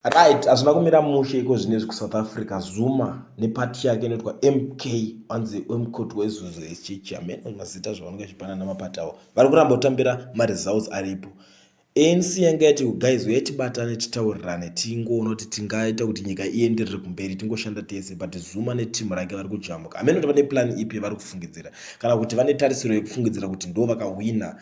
Right, hazvina kumira mushe iko zvinezvi kuSouth Africa. Zuma nepati yake inoitwa MK, anzi Umkhonto weSizwe chichi, hameno mazita zvavanenge vachipanana mapati avo, vari kuramba kutambira maresults aripo. ANC yanga yati, "Guys, uyai tibatane, titaurirane, tingoona kuti tingaita kuti nyika ienderere kumberi, tingoshanda tese." But Zuma netimu rake vari kujamuka. Hameno kuti vane plan ipi vari kufungidzira, kana kuti vane tarisiro yekufungidzira kuti ndo vakahwina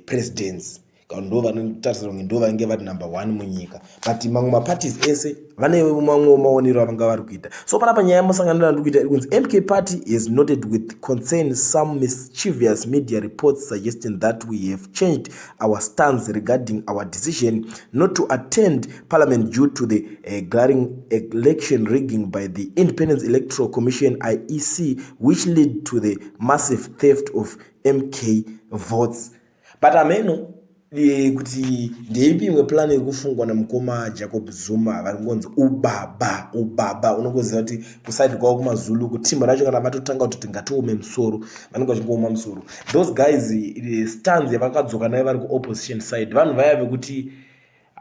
presidency, kana ndo vanotarisira kunge ndo vange vari number one munyika. But mamwe maparties ese vane mamwewo maonero avanga vari kuita. So panapa nyaya yamusanganira ndiri kuita iri kunzi, "MK Party has noted with concern some mischievous media reports suggesting that we have changed our stance regarding our decision not to attend parliament due to the glaring election rigging by the Independence Electoral Commission, IEC, which led to the massive theft of MK votes." But ameno kuti ndeipi imwe plan iri kufungwa namukoma Jacob Zuma. Vari kungonzi ubaba, ubaba. Unongoziva kuti kuside kwavo kumaZulu, kutimu racho, kana vatotanga kuti tingatiome musoro, vanenge vachingooma musoro. Those guys, stance yavakadzoka nayo vari kuopposition side, vanhu vaya vekuti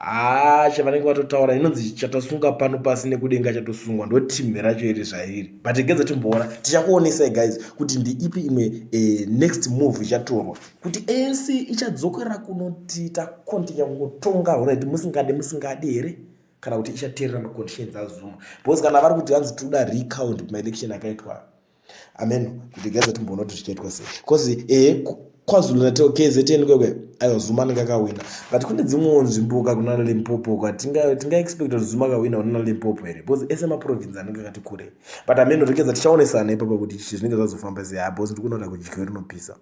haa, chavanenge vatotaura inonzi chatasunga pano pasi nekudenga chatosungwa. Ndo timu racho iri zvairi. But gedza timboona, tichakuonesai guys kuti ndeipi imwe next move ichatorwa, kuti ANC ichadzokera kunoti tacontinue kungotonga, alright, musingade musingade here, kana kuti ichateerera maconditions aZuma. Because kana vari kuti hanzi tinoda recount kumaelection akaitwa, ameno kuti gedza timboona kuti zvichaitwa sei. Because KwaZulu Natal, KZN kwekwe, aiwa, Zuma anenge akawina. But kune dzimwewo nzvimbo ka, kuna Limpopo ka, tingaexpecta kuti Zuma akawina kunana Limpopo here? Because ese maprovince anenge akati kurei. But ameno, regedza tichaonesana ipapo kuti zvinenge zvazofamba sei. Ha, because ndikuona kuti kudyiwe rinopisa.